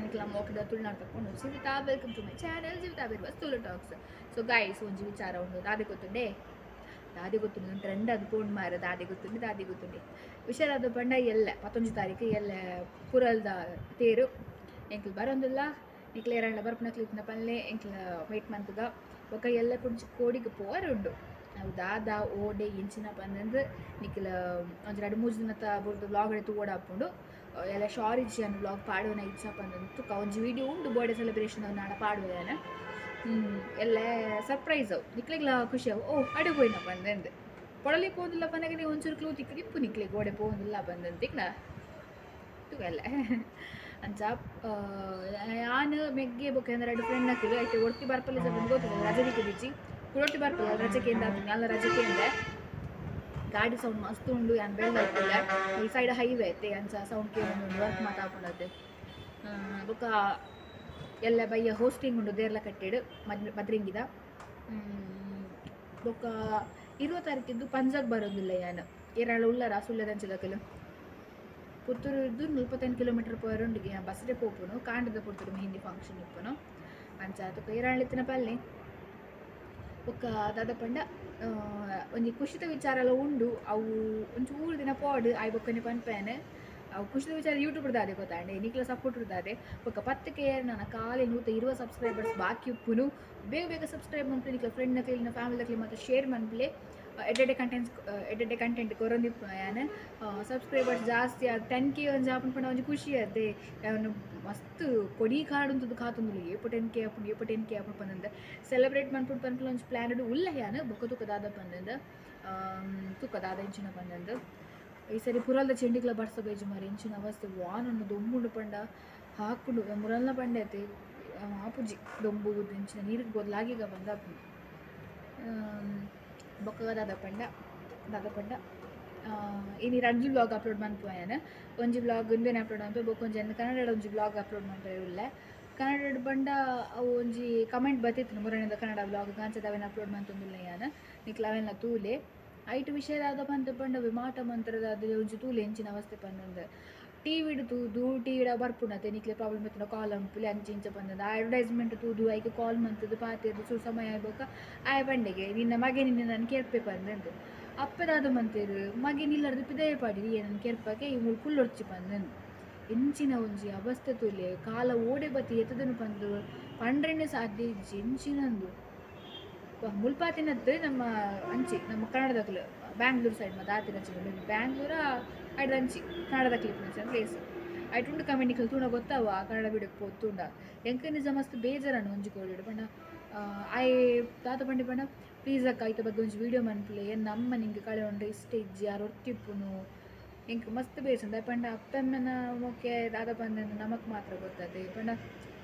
ನಿಕ್ಲ ಮೋಕದ ತುಳುನಾಡ್ ತಕೊಂಡು Jeevitha, welcome to my channel Jeevitha Birva Tulu talks. So guys, ಒಂಜಿ ವಿಚಾರ ಉಂಡು. ದಾದೆ ಗೊತ್ತುಂಡೆ? ದಾದೆ ಗೊತ್ತುಂಡು ಟ್ರೆಂಡ್ ಅದು ಪೋನ್ ಮಾರ ದಾದೆ ಗೊತ್ತುಂಡು ದಾದೆ ಗೊತ್ತುಂಡೆ ವಿಷಯ ಪಂಡ ಎಲ್ಲ 19 ತಾರೀಕು ಎಲ್ಲ ಪುರಲ್ದ ತೇರು ಎಂಕ್ಲು ಬರೋಂದಿಲ್ಲ. ನಿಕ್ಲ ಏರಂಡ ಬರ್ಪುನಕ್ಲು ಪಲ್ಲೆ ಎಂಕ್ಲ ವೇಟ್ ಮಂತುಗ ಬೊಕ ಎಲ್ಲ ಕುಂಚಿ ಕೋಡಿಗೆ ಪೋರುಂಡು. ಅವು ದಾದ ಓಡೆ ಎಂಚಿನ ಪಂದಂದು ನಿಕ್ಲ ಒಂಜಿ 2-3 ದಿನತ ಬುರ್ದು ವ್ಲಾಗ್ ತೂವೊಡಾಪುಂಡು. ಎಲ್ಲ ಶಾರಿಜ್ ಅನ್ನು ವ್ಲಾಗ್ ಪಾಡುವನ ಇಚ್ಛಾ ಪಂದಂದು ತುಕ ಒಂಜಿ ವೀಡಿಯೋ ಉಂಡು ಬರ್ಡೇ ಸೆಲೆಬ್ರೇಷನ್ ನಾಡ ಪಾಡುವನ ಎಲ್ಲ ಸರ್ಪ್ರೈಸ್ ಅವು ನಿಕ್ಲೆಗ್ಲ ಖುಷಿ ಅವು. ಓ ಅಡೆ ಪೋಯಿನ ಪಂದಂದು ಪೊಡಲಿ ಪೋಂದಿಲ್ಲ ಪನ್ನಗ ನೀವು ಒಂಚೂರು ಕ್ಲೂ ತಿಕ್ಕ ಇಪ್ಪು ನಿಕ್ಲೆ ಗೋಡೆ ಪೋಂದಿಲ್ಲ ಪಂದಂದು ತಿಕ್ನ ತುಗಲ್ಲ ಅಂಚ ಯಾನ್ ಮೆಗ್ಗೆ ಬೊಕ್ಕ ಅಂದ್ರೆ 2 ಫ್ರೆಂಡ್ ಹಾಕಿದ್ರು ಐತೆ ಒಡ್ತಿ ಬರ್ಪಲ್ಲ ಬಂದು ಗೊತ್ತಿಲ್ಲ ರಜೆ ಬಿಚ್ಚಿ ಕುಡೊಟ್ಟಿ ಬರ್ಪಲ್ಲ ರಜೆಗೆ ಎಂದ ಅಲ್ಲ ರಜೆಗೆ ಎಂದೆ ಗಾಡಿ ಸೌಂಡ್ ಮಸ್ತ್ ಉಂಡು ಯಾನ್ ಬೆಳ್ದ ಈ ಸೈಡ್ ಹೈವೇ ಐತೆ ಅಂಚ ಸೌಂಡ್ ಕೇಳೊಂದು ವರ್ಕ್ ಮಾತಾಪುಂಡತೆ. ಬೊಕ್ಕ ಎಲ್ಲ ಬಯ್ಯ ಹೋಸ್ಟಿಂಗ್ ಉಂಡು ದೇರ್ಲ ಕಟ್ಟೆಡು ಮದ್ರಿಂಗಿದ. ಬೊಕ್ಕ 20 ತಾರೀಕಿದ್ದು ಪಂಜಾಗ್ ಬರೋದಿಲ್ಲ ಯಾನ್ ಏರಾಳ ಉಳ್ಳಾರ ಸುಳ್ಳದಂಚದಕಲು ಪುತ್ತೂರು ಇದ್ದು 45 ಕಿಲೋಮೀಟರ್ ಪೋರುಂಡಿಗೆ ಬಸ್ಸೇ ಪೋಪುನು ಕಾಂಡದ ಪುತ್ತೂರು ಮೆಹಂದಿ ಫಂಕ್ಷನ್ ಇಪ್ಪುನು ಅಂಚ ತುಕ ಏರಾಳಿತ್ತಿನ ಪಲ್ಲೆ. ಬೊಕ್ಕ ದಾದ ಪಂಡ ಒಂಜಿ ಖುಷಿತ ವಿಚಾರ ಎಲ್ಲ ಉಂಡು. ಅವು ಒಂಚೂರು ದಿನ ಪೋಡು ಆಯ್ ಬೊಕ್ಕನೆ ಪನ್ಪೇನೆ ಅವು ಖುಷಿದ ವಿಚಾರ ಯೂಟ್ಯೂಬ್ ದಾದೆ ಗೊತ್ತಾಂಡೆ ನಿಕ್ಲ ಸಪೋರ್ಟ್ ದಾದೆ. ಬೊಕ್ಕ 10K ನನ್ನ ಖಾಲಿ 120 ಸಬ್ಸ್ಕ್ರೈಬರ್ಸ್ ಬಾಕಿ ಉಪ್ಪುನು. ಬೇಗ ಬೇಗ ಸಬ್ಸ್ಕ್ರೈಬ್ ಮನ್ಪುಲೆ ನಿಕ್ಲ ಫ್ರೆಂಡ್ ನಕ್ಲಿ ಫ್ಯಾಮಿಲಿ ನಕ್ಲಿ ಮತ್ತು ಶೇರ್ ಮನ್ಪುಲೆ. ಎಡ್ಡೆ ಕಂಟೆಂಟ್ಸ್ ಎಡ್ಡೆ ಕಂಟೆಂಟ್ ಕೊರೊಂದಿಪ್ಪು ಯಾನ್ ಸಬ್ಸ್ಕ್ರೈಬರ್ಸ್ ಜಾಸ್ತಿ ಆದ್ 10K ಒಂಜಿ ಆಪುಂಡು ಪಂಡ ಒಂಜಿ ಖುಷಿ ಅದೇ ಯಾನ್ ಮಸ್ತ್ ಕೊಡಿ ಕಾಡುಂತದ್ದು ಕಾತುಂದುಲು ಏಪ 10K ಆಪುಂಡು ಏಪ 10K ಆಪುಂಡು ಪಂದಂದು ಸೆಲೆಬ್ರೇಟ್ ಮನ್ಪುಂಡು ಪನ್ಪುಲ ಒಂಜಿ ಪ್ಲ್ಯಾನ್ ಉಲ್ಲ ಯಾನ್. ಬೊಕ್ಕ ತುಕ ದಾದ ಪಂದಂದು ತುಕ ದಾದ ಇಂಚಿನ ಪಂದಂದು ಈ ಸರಿ ಪುರಲ್ದ ಚೆಂಡಿಗ್ಲ ಬರ್ಸ ಬೇಜು ಮಾರಿ ಇಂಚಿನ ಅವಸ್ಥೆ ವಾನನ್ನು ದೊಂಬುಂಡು ಪಂಡ ಹಾಕುಂಡು ಮುರಲ್ನ ಪಂಡೆ ಐತೆ ಆಪುಜಿ ದೊಂಬು ಇಂಚಿನ ನೀರಿಗೆ ಬದಲಾಗಿಗ ಬಂದ ಬೊಕ್ಕ ದಾದ ಪಂಡ ದಾದ ಪಂಡ ಇನಿ 2 ವ್ಲಾಗ್ ಅಪ್ಲೋಡ್ ಮನ್ಪುವ ಯಾನ್. ಒಂಜಿ ವ್ಲಾಗ್ ಉಂದೇನೆ ಅಪ್ಲೋಡ್ ಮನ್ಪುವೆ ಬೊಕ್ಕ ಒಂಜಿ ಕನ್ನಡ ಒಂಜಿ ವ್ಲಾಗ್ ಅಪ್ಲೋಡ್ ಮನ್ಪರೆ ಉಲ್ಲೆ. ಕನ್ನಡ ಪಂಡ ಅವು ಒಂಜಿ ಕಮೆಂಟ್ ಬತ್ತಿತ್ತು ಮುರಣಿದ ಕನ್ನಡ ವ್ಲಾಗ್ ಕಾಂಚದ ಅವೇನು ಅಪ್ಲೋಡ್ ಮಂತೊಂದುಲ್ಲ ಯಾನ್ ನಿಕ್ಲ ಅವೆಲ್ಲ ತೂಲೆ. ಐಟ್ ವಿಷಯ ದಾದ ಪಂತ ಪಂಡ ವಿಮಾಟ ಮಂತ್ರದ ಅದು ಒಂಜಿ ತೂಲೆ ಎಂಚಿನ ಅವಸ್ಥೆ ಪಂದಂದು ಟಿ ವಿಡ್ ತೂದು ಟಿ ವಿಡ ಬರ್ಪುಂಡತೆ ನಿಕ್ಲೆ ಪ್ರಾಬ್ಲಮ್ ಇತ್ತು ಕಾಲ್ ಅಂಪುಲೆ ಅಂಚೆ ಇಂಚ ಬಂದದ್ದು ಅಡ್ವರ್ಟೈಸ್ಮೆಂಟ್ ತೂದು ಐಕೆ ಕಾಲ್ ಮಂತದ್ದು ಪಾತೆರ್ದು ಚೂರು ಸಮಯ ಆಗ್ಬೇಕ ಆಯ್ ಪಂಡೆಗೆ ನಿನ್ನ ಮಗೆ ನಿನ್ನ ನಾನು ಕೆರ್ಪೆ ಪಂದಂದು ಅಪ್ಪದಾದ ಮಂತೇರು ಮಗೆ ನಿಲ್ಲರ್ದು ಪಿದಯ ಪಾಡಿ ನನ್ನ ಕೆರ್ಪಕ್ಕೆ ಈ ಮುಳು ಕುಲ್ಲೊರ್ಚಿ ಪಂದಂದು ಎಂಚಿನ ಒಂಜಿ ಅವಸ್ಥೆ ತೂಲೆ ಕಾಲ ಓಡೆ ಬತ್ತಿ ಎತ್ತದನು ಪಂದು ಪಂಡ್ರೆನೆ ಸಾಧ್ಯ ಇಜ್ಜಿ ಎಂಚಿನಂದು ಮುಲ್ಪಾತಿನದ್ದು ನಮ್ಮ ಅಂಚಿ ನಮ್ಮ ಕನ್ನಡದಕ್ಲು ಬ್ಯಾಂಗ್ಳೂರು ಸೈಡ್ ಮತ್ತು ಆತಿನ ಬ್ಯಾಂಗ್ಳೂರ ಅಂಚಿ ಕನ್ನಡದ ಕ್ಲಿಪ್ ಪ್ಲೇಸ್ ಐಟ್ ಉಂಡು ಕಮೆಂಟ್ ನಿಕ್ಲು ತೂಣ ಗೊತ್ತಾವ ಕನ್ನಡ ಬಿಡಕ್ಕೆ ಪೋತುಂಡ ಎಂಕ ನಿಜ ಮಸ್ತ್ ಬೇಜಾರನ್ನು ಒಂಜಿ ಕೋಡಿಡು ಪಂಡ ಆಯ್ ತಾತ ಪಂಡಿ ಪಂಡ ಪ್ಲೀಸ್ ಅಕ್ಕ ಐತ ಬಗ್ಗೆ ಒಂಜಿ ವೀಡಿಯೋ ಮನ್ಪುಲೆ ಏನ್ ನಮ್ಮ ನಿಂಗೆ ಕಳೆ ಉಂಡು ಇಷ್ಟ ಇಜ್ಜಿ ಯಾರು ಒತ್ತಿಪ್ಪುನು ಎಂಕ್ ಮಸ್ತ್ ಬೇಜಂದ ಪಂಡ ಅಪ್ಪಮ್ಮನ ಮೊಕ್ಕೆ ದಾದ ಪಂದ ನಮಕ್ ಮಾತ್ರ ಗೊತ್ತದೆ ಪಂಡ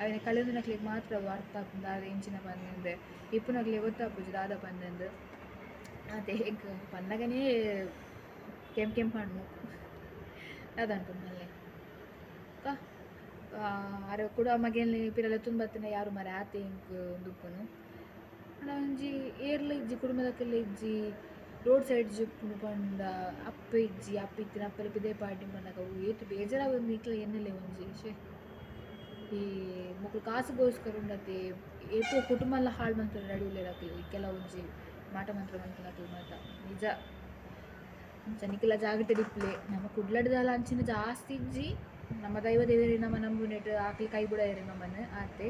ಅವನ ಕಳೆದು ಮಾತ್ರ ಅರ್ಥ ಆಪುಂಡು ದಾದ ಇಂಚಿನ ಪಂದಂದೆ ಇಪ್ಪುನಕ್ಲೆ ಗೊತ್ತಾಪುಜಿ ದಾದ ಪಂದಂದು ಅದೇ ಎಂಕ್ ಪನ್ನಗನೇ ಕೆಂಪು ಕೆಂಪು ಹಣ್ಣು ದಾದ ಅನ್ಕೊಂಡು ಮಲ್ಲೆ ಅರೆ ಕೂಡ ಮಗೇಲಿ ಪಿರಲೆ ತುಂಬತ್ತಿನ ಯಾರು ಮರ ಆತೆ ಇಂಕ್ ದುಪ್ಪುನು ಪಂಡ ಒಂಜಿ ಏರ್ಲ ಇಜ್ಜಿ ಕುಟುಂಬದಕ್ಕೆಲ್ಲ ಇಜ್ಜಿ ರೋಡ್ ಸೈಡ್ ಜಿಪ್ಪುನು ಪಂಡ ಅಪ್ಪ ಇಜ್ಜಿ ಅಪ್ಪ ಇತ್ತಿನ ಅಪ್ಪಲೆ ಪಿದೆ ಪಾಟಿ ಪಂಡಾಗ ಅವು ಏತು ಬೇಜಾರ ಒಂದು ಇಕ್ಲ ಎನ್ನಲೆ ಒಂಜಿ ಶೇ ಈ ಮೊಕ್ಲು ಕಾಸುಗೋಸ್ಕರ ಉಂಡತೆ ಏತೋ ಕುಟುಂಬ ಎಲ್ಲ ಹಾಳು ಮಂತ್ರ ರೆಡಿ ಉಲ್ಲೇರಾಕ್ಲಿ ಕೆಲವೊಂಜಿ ಮಾಟ ಮಂತ್ರ ಮಂತ್ರ ಮಾತ ನಿಜ ನಿಕ್ಲ ಜಾಗ್ರತೆ ದಿಪ್ಲೆ ನಮ್ಮ ಕುಡ್ಲಡ್ದಲ್ಲ ಅಂಚಿನ ಜಾಸ್ತಿ ಇಜ್ಜಿ ನಮ್ಮ ದೈವ ದೇವರಿ ನಮ್ಮ ನಂಬುನೆಟ್ ಆಕ್ಲಿ ಕೈ ಬುಡ ನಮ್ಮನ್ನು ಆತೆ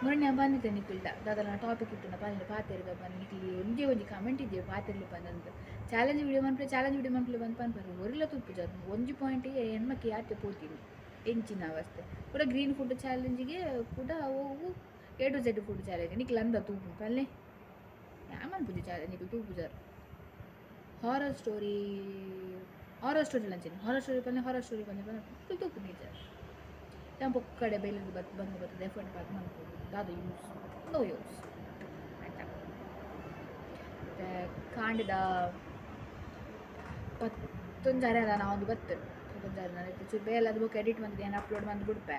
ಮೊನ್ನೆ ಬಂದಿದ್ದೆ ನಿಖಿಲ್ಡ ದಾದ ಟಾಪಿಕ್ ಇಟ್ಟು ಪನ್ಲೆ ಪಾತೆರ್ಗ ಬಂದು ನಿಖಿಲಿ ಒಂಜೇ ಒಂಜಿ ಕಮೆಂಟ್ ಇದ್ದೆ ಪಾತೆರ್ಲಿ ಬಂದಂತ ಚಾಲೆಂಜ್ ವಿಡಿಯೋ ಮನ್ಪಲೆ ಚಾಲೆಂಜ್ ವಿಡಿಯೋ ಮನ್ಪಲೆ ಬಂದು ಪನ್ಪರು ಒರಿಲ ತುಪ್ಪು ಒಂಜಿ ಪಾಯಿಂಟಿಗೆ ಹೆಣ್ಮಕ್ಕೆ ಯಾತೆ ಪೋತೀನಿ ಎಂಚಿನ ಅವಸ್ಥೆ ಕೂಡ ಗ್ರೀನ್ ಫುಡ್ ಚಾಲೆಂಜಿಗೆ ಕೂಡ ಅವು A to Z food challenge Nikhil ಅಂದ ತೂಪು ಪಲ್ಲೆ ಯಾಮನ್ ಪೂಜೆ ಚಾಲೆಂಜ್ ನಿಖಿಲ್ ತೂಪುಜಾರ್ ಹಾರರ್ ಸ್ಟೋರಿ ಹಾರರ್ ಸ್ಟೋರಿ ಲಂಚಿನ ಹಾರರ್ ಸ್ಟೋರಿ ಪಲ್ಲೆ ಹಾರರ್ ಸ್ಟೋರಿ ಪಲ್ಲೆ ಪಲ್ಲೆ ತೂಪು ನಿಜ ನಮ್ಮ ಪೊಕ್ಕಡೆ ಬೇಲಿಗೆ ಬತ್ ಬಂದು ಬರ್ತದೆ ಎಫರ್ಟ್ ಪಾಕ್ ಮಾಡ್ಬೋದು ದಾದ ಯೂಸ್ ನೋ ಯೂಸ್ ಆಯಿತಾ. ಮತ್ತು ಕಾಂಡದ 11 ಅಲ್ಲ ನಾವೊಂದು ಬತ್ತು 11 ನಾನು ಚೂರು ಬೇಲೆ ಅದು ಬುಕ್ ಎಡಿಟ್ ಬಂದಿದೆ ಏನು ಅಪ್ಲೋಡ್ ಬಂದು ಬಿಡ್ಪೆ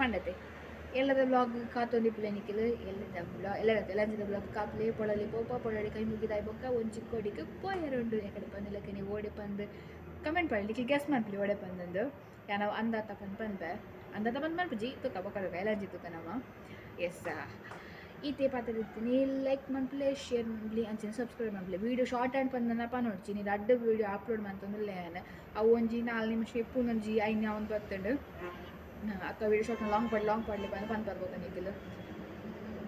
ಪಂಡತೆ. ಎಲ್ಲದ ವ್ಲಾಗ್ ಕಾತೊಂದಿಪ್ಪುಲೆ ನಿಕುಲು. ಎಲ್ಲದ ವ್ಲಾಗ್, ಎಲ್ಲದ ಎಲ್ಲಂಚಿದ ವ್ಲಾಗ್ ಕಾಪುಲೆ. ಪೊಳಲಿ ಪೋಪ, ಪೊಳಲಿ ಕೈ ಮುಗಿದಾಯ್ ಬೊಕ್ಕ ಒಂಜಿ ಕೊಡಿಗೆ ಪೋಯೆರುಂಡು. ಎಕಡೆ ಪಂದಿಲಕ್ಕೆ ನೀವು ಓಡೆ ಪಂದು ಕಮೆಂಟ್ ಪಾಡಿ. ನಿಕುಲು ಗೆಸ್ ಮನ್ಪುಲಿ ಓಡೆ ಪಂದಂದು. ಯಾನ್ ಅವು ಅಂದಾತ ಪಂದ್ ಪನ್ಪೆ, ಅಂದಾತ ಪಂದ್ ಮನ್ಪುಜಿ. ತುಕ ಬೊಕ್ಕ ತುಕ ಎಲ್ಲಂಜಿ ತುಕ ನಮ. ಎಸ್, ಈತೆ ಪಾತೆರಿತ್ತೀನಿ. ಲೈಕ್ ಮನ್ಪುಲೆ, ಶೇರ್ ಮನ್ಪುಲೆ, ಅಂಚನೆ ಸಬ್ಸ್ಕ್ರೈಬ್ ಮನ್ಪುಲೆ. ವೀಡಿಯೋ ಶಾರ್ಟ್ ಆ್ಯಂಡ್ ಪಂದನ ಪನೊಡ್ಚಿ. ನೀ ರಡ್ಡ್ ವೀಡಿಯೋ ಅಪ್ಲೋಡ್ ಮಂತೊಂದುಲ್ಲೆ ಯಾನ್. ಅವು ಒಂಜಿ 4 ನಿಮಿಷ ಇಪ್ಪುನೊಂಜಿ 5 ಅವನ್ ಬತ್ತುಂಡು. ಅಕ್ಕ ವೀಡಿಯೋ ಶಾರ್ಟ್ ಲಾಂಗ್ ಪಾಡ್ಲೆ, ಲಾಂಗ್ ಪಾಡ್ಲೆ ಪಂದ್ ಪನ್ಪರ್. ಬೊಕ್ಕ ನಿಕುಲು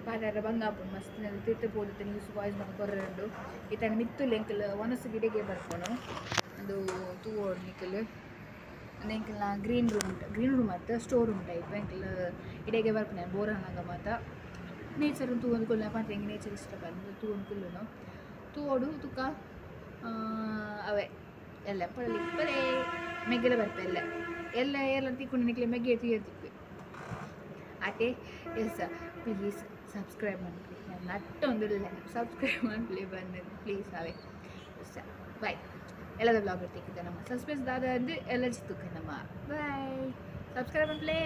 ಪಾತೆರ ಬಂಗ ಆಪುಂಡು ಮಸ್ತ್. ತಿರ್ತ್ ಪೋದಿತ್ತೆ ನ್ಯೂಸ್ ವಾಯ್ಸ್ ಮಾತ ಕೊರ್ರೆ ಉಂಡು. ಇತ್ತನ ಮಿತ್ತುಲ್ಲ ಎಂಕುಲು ವನಸ್ ಗಿಡಗೆ ಬರ್ಪುನು. ಅದು ತೂವೊಡು ನಿಕುಲು. ಎಂಕಲ್ನ ಗ್ರೀನ್ ರೂಮ್, ಗ್ರೀನ್ ರೂಮ್ ಅತ್ತ, ಸ್ಟೋರ್ ರೂಮ್ ಟೈಪ್. ಎಂಕುಲು ಇಡೆಗೆ ಬರ್ಪುನೆ ಬೋರ್ ಆನಗ ಮಾತ. ನೇಚರ್ ತೂವೊಂದು ಕುಲ್ಲುನ ಪಂತೆ. ಎಂಕ್ ನೇಚರ್ ಇಷ್ಟ ಪಂದ್ ತೂವೊಂದು ಕುಲ್ಲುನು. ತೂವೊಡು ತುಕ. ಅವೇ ಎಲ್ಲ ಪೊಳಲಿ ಪಲೇ ಮೆಗ್ಗೆಲ ಬರ್ಪೆ. ಎಲ್ಲ ಎಲ್ಲ ಎಲ್ಲ ತಿಕ್ಕೊಂಡು ನಿಕ್ಲೆ ಮೆಗ್ಗೆ ತೂಯೆರ್ ತಿಕ್ಕು ಆತೆ. ಎಸ್, ಪ್ಲೀಸ್ ಸಬ್ಸ್ಕ್ರೈಬ್ ಮನ್ಪುಲೆ. ನಾನು ನಟ್ಟೊಂದುಲ್ಲೆ, ಸಬ್ಸ್ಕ್ರೈಬ್ ಮನ್ಪುಲೆ ಬಂದು ಪ್ಲೀಸ್. ಅವೇ, ಎಸ್, ಬಾಯ್. ಎಲ್ಲದ ವ್ಲಾಗ್ ತಿಕ್ಕಿದೆ ನಮ್ಮ. ಸಸ್ಪೆನ್ಸ್ ದಾದ ಅಂದು ಎಲ್ಲ ತುಕ್ಕ ನಮ್ಮ. Bye, subscribe ಮನ್ಪುಲೆ.